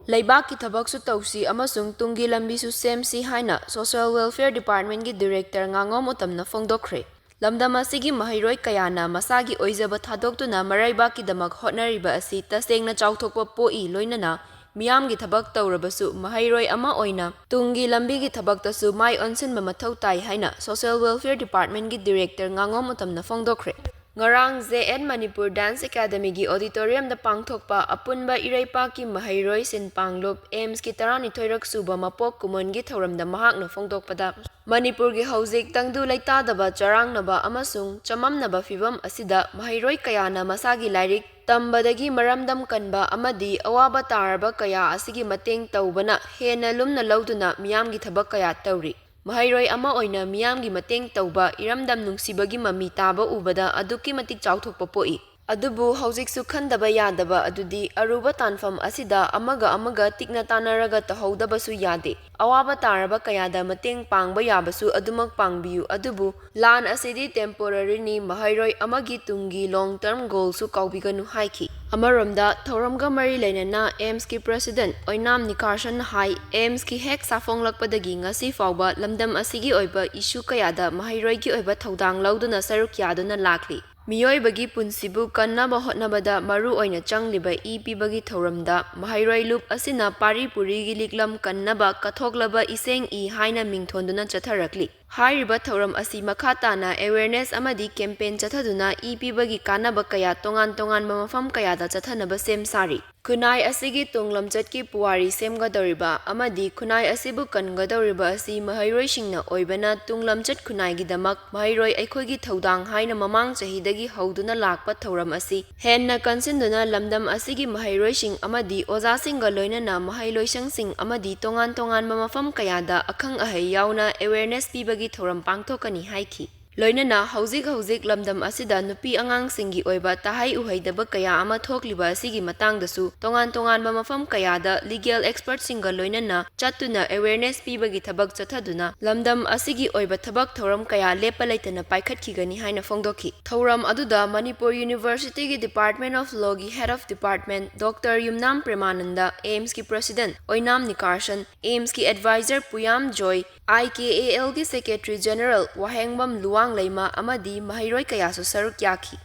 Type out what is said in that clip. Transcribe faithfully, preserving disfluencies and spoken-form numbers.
ꯂꯩꯕꯥꯛꯀꯤ ꯊꯕꯛꯁꯨ ꯇꯧꯁꯤ ꯑꯃꯁꯨꯡ ꯇꯨꯡꯒꯤ ꯂꯝꯕꯤꯁꯨ ꯁꯦꯝꯁꯤ ꯍꯥꯏꯅ Social Welfare Department ꯀꯤ Director ꯉꯥꯉꯣꯝ ꯎꯇꯝꯅ ꯐꯣꯡꯗꯣꯛꯈ꯭ꯔꯦ꯫ ꯂꯝꯗꯝ ꯑꯁꯤꯒꯤ ꯃꯍꯩꯔꯣꯏ ꯀꯌꯥꯅ ꯃꯁꯥꯒꯤ ꯑꯣꯏꯖꯕ ꯊꯥꯗꯣꯛꯇꯨꯅ ꯃꯔꯩꯕꯥꯛꯀꯤꯗꯃꯛ ꯍꯣꯠꯅꯔꯤꯕ ꯑꯁꯤ ꯇꯁꯦꯡꯅ ꯆꯥꯎꯊꯣꯛꯄ ꯄꯣꯛꯏ꯫ ꯂꯣꯏꯅꯅ ꯃꯤꯌꯥꯝꯒꯤ ꯊꯕꯛ ꯇꯧꯔꯕꯁꯨ ꯃꯍꯩꯔꯣꯏ ꯑꯃ ꯑꯣꯏꯅ ꯇꯨꯡꯒꯤ ꯂꯝꯕꯤꯒꯤ ꯊꯕꯛꯇꯁꯨ ꯃꯥꯏ ꯑꯣꯟꯁꯤꯟꯕ ꯃꯊꯧ ꯇꯥꯏ ꯍꯥꯏꯅ Social Welfare Department ꯀꯤ Director ꯉꯥꯉꯣꯝ ꯎꯇꯝꯅ ꯐꯣꯡꯗꯣꯛꯈ꯭ꯔꯦ꯫ ꯉꯔꯥꯡ J N Manipur Dance Academy ꯒꯤ auditorium ꯗ ꯄꯥꯡꯊꯣꯛꯄ ꯑꯄꯨꯟꯕ ꯏꯔꯩꯄꯥꯛꯀꯤ ꯃꯍꯩꯔꯣꯏ ꯁꯤꯟ ꯄꯥꯡꯂꯨꯞ AIMS ꯀꯤ ꯇꯔꯥꯅꯤꯊꯣꯏꯔꯛ ꯁꯨꯕ ꯃꯄꯣꯛ ꯀꯨꯝꯑꯣꯟꯒꯤ ꯊꯧꯔꯝꯗ ꯃꯍꯥꯛꯅ ꯐꯣꯡꯗꯣꯛꯄꯗ, ꯃꯅꯤꯄꯨꯔꯒꯤ ꯍꯧꯖꯤꯛ ꯇꯪꯗꯨ ꯂꯩꯇꯥꯗꯕ, ꯆꯔꯥꯡꯅꯕ ꯑꯃꯁꯨꯡ ꯆꯃꯝꯅꯕ ꯐꯤꯚꯝ ꯑꯁꯤꯗ ꯃꯍꯩꯔꯣꯏ ꯀꯌꯥꯅ ꯃꯁꯥꯒꯤ ꯂꯥꯏꯔꯤꯛ ꯇꯝꯕꯗꯒꯤ ꯃꯔꯝꯗꯝ ꯀꯟꯕ ꯑꯃꯗꯤ ꯑꯋꯥꯕ ꯇꯥꯔꯕ ꯀꯌꯥ ꯑꯁꯤꯒꯤ ꯃꯇꯦꯡ ꯇꯧꯕꯅ ꯍꯦꯟꯅ ꯂꯨꯝꯅ ꯂꯧꯗꯨꯅ ꯃꯤꯌꯥꯝꯒꯤ ꯊꯕꯛ ꯀꯌꯥ ꯇꯧꯔꯤ꯫ ꯃꯍꯩꯔꯣꯏ ꯑꯃ ꯑꯣꯏꯅ ꯃꯤꯌꯥꯝꯒꯤ ꯃꯇꯦꯡ ꯇꯧꯕ, ꯏꯔꯝꯗꯝ ꯅꯨꯡꯁꯤꯕꯒꯤ ꯃꯃꯤ ꯇꯥꯕ ꯎꯕꯗ ꯑꯗꯨꯛꯀꯤ ꯃꯇꯤꯛ ꯆꯥꯎꯊꯣꯛꯄ ꯄꯣꯛꯏ꯫ ꯑꯗꯨꯕꯨ ꯍꯧꯖꯤꯛꯁꯨ ꯈꯟꯗꯕ ꯌꯥꯗꯕ ꯑꯗꯨꯗꯤ ꯑꯔꯨꯕ ꯇꯥꯟꯐꯝ ꯑꯁꯤꯗ ꯑꯃꯒ ꯑꯃꯒ ꯇꯤꯛꯅ ꯇꯥꯟꯅꯔꯒ ꯇꯧꯍꯧꯗꯕꯁꯨ ꯌꯥꯗꯦ꯫ ꯑꯋꯥꯕ ꯇꯥꯔꯕ ꯀꯌꯥꯗ ꯃꯇꯦꯡ ꯄꯥꯡꯕ ꯌꯥꯕꯁꯨ ꯑꯗꯨꯃꯛ ꯄꯥꯡꯕꯤꯌꯨ꯫ ꯑꯗꯨꯕꯨ ꯂꯥꯟ ꯑꯁꯤꯗꯤ temporary ꯅꯤ, ꯃꯍꯩꯔꯣꯏ ꯑꯃꯒꯤ ꯇꯨꯡꯒꯤ long term goal ꯁꯨ ꯀꯥꯎꯕꯤꯒꯅꯨ ꯍꯥꯏꯈꯤ꯫ ꯑꯃꯔꯣꯝꯗ ꯊꯧꯔꯝꯒ ꯃꯔꯤ ꯂꯩꯅꯅ AIMS ꯀꯤ President ꯑꯣꯏꯅꯥꯝ ꯅꯤꯀꯥꯔꯁꯟꯅ ꯍꯥꯏ, AIMS ꯀꯤ ꯍꯦꯛ ꯁꯥꯐꯣꯡꯂꯛꯄꯗꯒꯤ ꯉꯁꯤ ꯐꯥꯎꯕ ꯂꯝꯗꯝ ꯑꯁꯤꯒꯤ ꯑꯣꯏꯕ issue ꯀꯌꯥꯗ ꯃꯍꯩꯔꯣꯏꯒꯤ ꯑꯣꯏꯕ ꯊꯧꯗꯥꯡ ꯂꯧꯗꯨꯅ ꯁꯔꯨꯛ ꯌꯥꯗꯨꯅ ꯂꯥꯛꯂꯤ꯫ ꯃꯤꯑꯣꯏꯕꯒꯤ ꯄꯨꯟꯁꯤꯕꯨ ꯀꯟꯅꯕ ꯍꯣꯠꯅꯕꯗ ꯃꯔꯨ ꯑꯣꯏꯅ ꯆꯪꯂꯤꯕ ꯏ ꯄꯤꯕꯒꯤ ꯊꯧꯔꯝꯗ ꯃꯍꯩꯔꯣꯏ ꯂꯨꯞ ꯑꯁꯤꯅ ꯄꯥꯔꯤ ꯄꯨꯔꯤꯒꯤ ꯂꯤꯛꯂꯝ ꯀꯟꯅꯕ ꯀꯠꯊꯣꯛꯂꯕ ꯏꯁꯦꯡ ꯏ ꯍꯥꯏꯅ ꯃꯤꯡꯊꯣꯟꯗꯨꯅ ꯆꯠꯊꯔꯛꯂꯤ꯫ ꯍꯥꯏꯔꯤꯕ ꯊꯧꯔꯝ ꯑꯁꯤ ꯃꯈꯥ ꯇꯥꯅ awareness ꯑꯃꯗꯤ campaign ꯆꯠꯊꯗꯨꯅ ꯏ ꯄꯤꯕꯒꯤ ꯀꯥꯟꯅꯕ ꯀꯌꯥ ꯇꯣꯉꯥꯟ ꯇꯣꯉꯥꯟꯕ ꯃꯐꯝ ꯀꯌꯥꯗ ꯆꯠꯊꯅꯕ ꯁꯦꯝ ꯁꯥꯔꯤ꯫ ꯈꯨꯟꯅꯥꯏ ꯑꯁꯤꯒꯤ ꯇꯨꯡ ꯂꯝꯆꯠꯀꯤ ꯄꯨꯋꯥꯔꯤ ꯁꯦꯝꯒꯗꯧꯔꯤꯕ ꯑꯃꯗꯤ ꯈꯨꯟꯅꯥꯏ ꯑꯁꯤꯕꯨ ꯀꯟꯒꯗꯧꯔꯤꯕ ꯑꯁꯤ ꯃꯍꯩꯔꯣꯏꯁꯤꯡꯅ ꯑꯣꯏꯕꯅ ꯇꯨꯡ ꯂꯝꯆꯠ ꯈꯨꯟꯅꯥꯏꯒꯤꯗꯃꯛ ꯃꯍꯩꯔꯣꯏ ꯑꯩꯈꯣꯏꯒꯤ ꯊꯧꯗꯥꯡ ꯍꯥꯏꯅ ꯃꯃꯥꯡ ꯆꯍꯤꯗꯒꯤ ꯍꯧꯗꯨꯅ ꯂꯥꯛꯄ ꯊꯧꯔꯝ ꯑꯁꯤ ꯍꯦꯟꯅ ꯀꯟꯁꯤꯟꯗꯨꯅ ꯂꯝꯗꯝ ꯑꯁꯤꯒꯤ ꯃꯍꯩꯔꯣꯏꯁꯤꯡ ꯑꯃꯗꯤ ꯑꯣꯖꯥꯁꯤꯡꯒ ꯂꯣꯏꯅꯅ ꯃꯍꯩꯂꯣꯏꯁꯪꯁꯤꯡ ꯑꯃꯗꯤ ꯇꯣꯉꯥꯟ ꯇꯣꯉꯥꯟꯕ ꯃꯐꯝ ꯀꯌꯥꯗ ꯑꯈꯪ ꯑꯍꯩ ꯌꯥꯎꯅ awareness ꯄꯤꯕꯒꯤ ꯊꯧꯔꯝ ꯄꯥꯡꯊꯣꯛꯀꯅꯤ ꯍꯥꯏꯈꯤ꯫ ꯂꯣꯏꯅꯅ ꯍꯧꯖꯤꯛ ꯍꯧꯖꯤꯛ ꯂꯝꯗꯝ ꯑꯁꯤꯗ ꯅꯨꯄꯤ ꯑꯉꯥꯡꯁꯤꯡꯒꯤ ꯑꯣꯏꯕ ꯇꯍꯩ ꯎꯍꯩꯗꯕ ꯀꯌꯥ ꯑꯃ ꯊꯣꯛꯂꯤꯕ ꯑꯁꯤꯒꯤ ꯃꯇꯥꯡꯗꯁꯨ ꯇꯣꯉꯥꯟ ꯇꯣꯉꯥꯟꯕ ꯃꯐꯝ ꯀꯌꯥꯗ legal expertꯁꯤꯡꯒ ꯂꯣꯏꯅꯅ ꯆꯠꯇꯨꯅ awareness ꯄꯤꯕꯒꯤ ꯊꯕꯛ ꯆꯠꯊꯗꯨꯅ ꯂꯝꯗꯝ ꯑꯁꯤꯒꯤ ꯑꯣꯏꯕ ꯊꯕꯛ ꯊꯧꯔꯝ ꯀꯌꯥ ꯂꯦꯞꯄ ꯂꯩꯇꯅ ꯄꯥꯏꯈꯠꯈꯤꯒꯅꯤ ꯍꯥꯏꯅ ꯐꯣꯡꯗꯣꯛꯈꯤ꯫ ꯊꯧꯔꯝ ꯑꯗꯨꯗ Manipur Universityꯒꯤ Department of Lawꯒꯤ Head of Department Doctor Yumnam ꯄ꯭ꯔꯦꯃꯥꯅꯟꯗ, AIIMSꯀꯤ President Oinam ꯅꯤꯀꯥꯔꯁꯟ, AIIMSꯀꯤ Advisor ꯄꯨꯌꯥꯝ joy, IKALꯒꯤ Secretary General ꯋꯥꯍꯦꯡꯕꯝ ꯂꯨꯋꯥꯡ ꯂꯩꯃ ꯑꯃꯗꯤ ꯃꯍꯩꯔꯣꯏ ꯀꯌꯥꯁꯨ ꯁꯔꯨꯛ ꯌꯥꯈꯤ꯫